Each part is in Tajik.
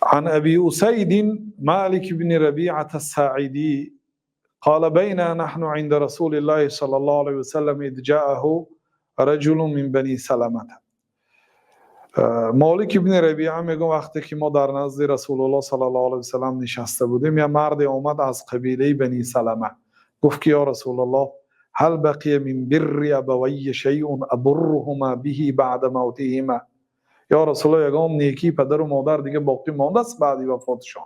عن أبي أسيد مالك بن ربيعة الساعدي قال: بينا نحن عند رسول الله صلى الله عليه وسلم إذ جاءه رجل من بني سلمة. Молик ибни Рабиа мегӯ, вақте ки мо дар назди Расулуллоҳ саллаллоҳу алайҳи васаллам нишаста будем, як марде омад аз қабилаи Бани Салама, гуфт ки: «Ё Расулаллоҳ, هل بقي من بر أبوي شيء أبرهما به بعد موتهما?» Ё Расулаллоҳ, ягон некии падару модар дига боқӣ мондааст баъди вафотшон,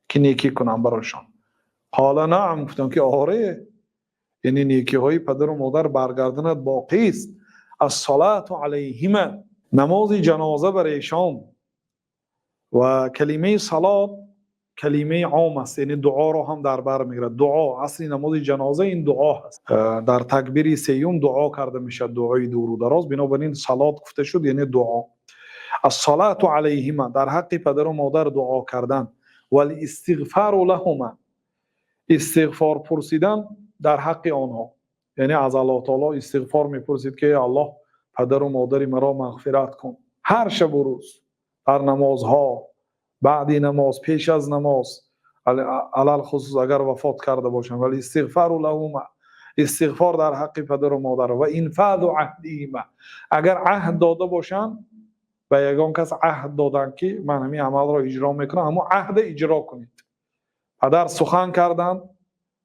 ки некӣ кунам барошон? قال نعم, гуфтам ки оре, яъне некиҳои падару модар баргарданат боқист. الصلاة عليهما, намози ҷаноза бар эшон. Ва калимаи салот калимаи ом аст, яъне дуоро ҳам дар бар мегирад. Дуо, асли намози ҷаноза ин дуо ҳаст. Дар такбири сеюм дуо карда мешавад, дуои дуру дароз. Бинобар ин салот гуфта шуд, яъне дуо. الصلاة عليهما, дар ҳаққи падару модар дуо кардан, والاستغفار لهما, истиғфор пурсидан дар ҳаққи онҳо, яъне аз Аллоҳ таоло истиғфор мепурсид ки: «Аллоҳ, падару модари маро мағфират кун». Ҳар шабу рӯз дар намозҳо, баъди намоз, пеш аз намоз, алалхусус агар вафот карда бошанд. والاستغفار لهما, истиғфор дар ҳаққи падару модар, وإنفاذ عهدهما, агар аҳд дода бошанд, ба ягон кас аҳд доданд ки ман ҳамин амалро иҷро мекунам, ҳамон аҳда иҷро кунед. Падар сухан карданд,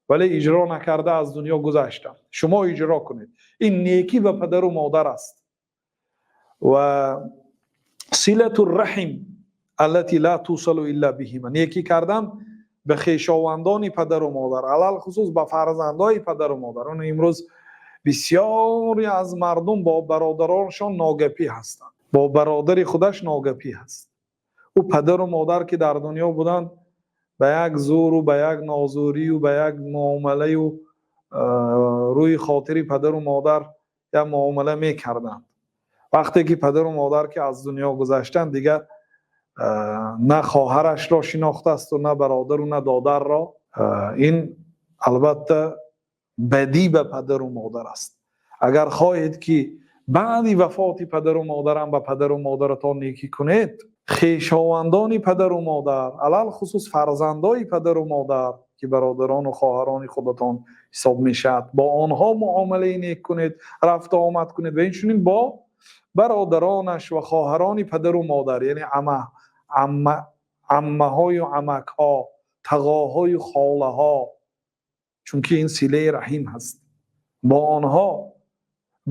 вале иҷро накарда аз дунё гузаштанд, шумо иҷро кунед. Ин некӣ ба падару модар аст. وصلة الرحم التي لا توصل إلا بهما, некӣ кардан ба хешовандони падару модар, алалхусус ба фарзандои падару модар. Он имрӯз бисёре аз мардум бо бародароншон ногапӣ ҳастанд, бо бародари худаш ногапӣ ҳаст. Ӯ падару модар ки дар дунё буданд, ба як зӯру ба як нозӯрию ба як муомилаю рӯи хотири падару модар як муомила мекарданд. Вақте ки падару модар ки аз дунё гузаштанд, дигар на хоҳарашро шинохтаасту, на бародару, на додарро. Ин албатта бадӣ ба падару модар аст. Агар хоҳед ки баъди вафоти падару модарам ба падару модаратон некӣ кунед, хешовандони падару модар, алалхусус фарзандои падару модар, ки бародарону хоҳарони худатон ҳисоб мешавад, бо онҳо муомилаи нек кунед, рафту омад кунед. Ва инчунин бо бародаронаш ва хоҳарони падару модар, яъне ама, амма, аммаҳою амакҳо, тағоҳою холаҳо, чунки ин силаи раҳим ҳаст бо онҳо.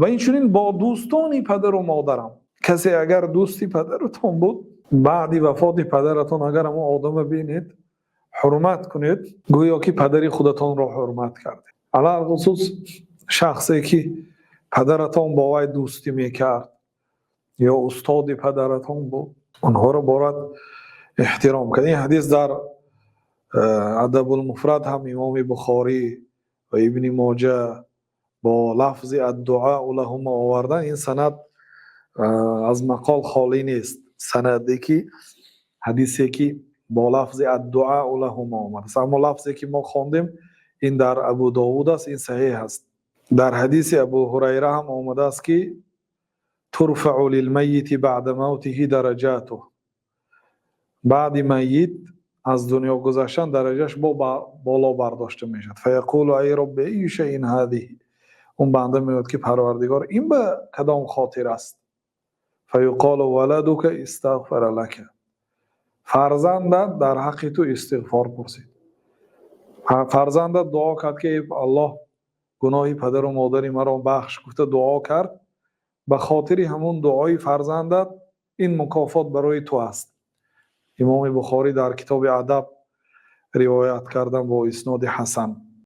Ва инчунин бо дӯстони падару модарам. Касе агар дӯсти падаратон буд, баъди вафоти падаратон агар ҳамон одама бинед, ҳурмат кунед, гӯё ки падари худатонро ҳурмат кардед. Алалхусус шахсе ки падаратон бо вай дӯстӣ мекард ё устоди падаратон буд, онҳоро борад эҳтиром кард. Ин ҳадис дар Адабулмуфрад ҳам Имоми Бухорӣ ва Ибни Моҷа бо лафзи الدعاء لهما овардан. Ин санад аз мақол холӣ нест. Санаде ки, ҳадисе ки бо лафзи الدعاء لهما омадааст. Аммо лафзе ки мо хондем, ин дар Абу Довуд аст, ин саҳеҳ аст. Дар ҳадиси Абу Ҳурайра ҳам омадааст ки ترفع للميت بعد موته درجاته, баъди майит аз дунё гузаштан дараҷаш бо боло бардошта мешавад. فيقول: أي رب، أي شيء هذه? Он банда мегӯяд ки: «Парвардигор, ин ба кадом хотир аст?» فيقال: ولدك استغفر لك, фарзандат дар ҳаққи ту истиғфор пурсид, фарзандат дуо кард ки: «Аллоҳ, гуноҳи падару модари маро бахш», гуфта дуо кард. Ба хотири ҳамон дуои фарзандат ин мукофот барои ту аст. Имоми Бухорӣ дар китоби Адаб ривоят кардан бо исноди ҳасан.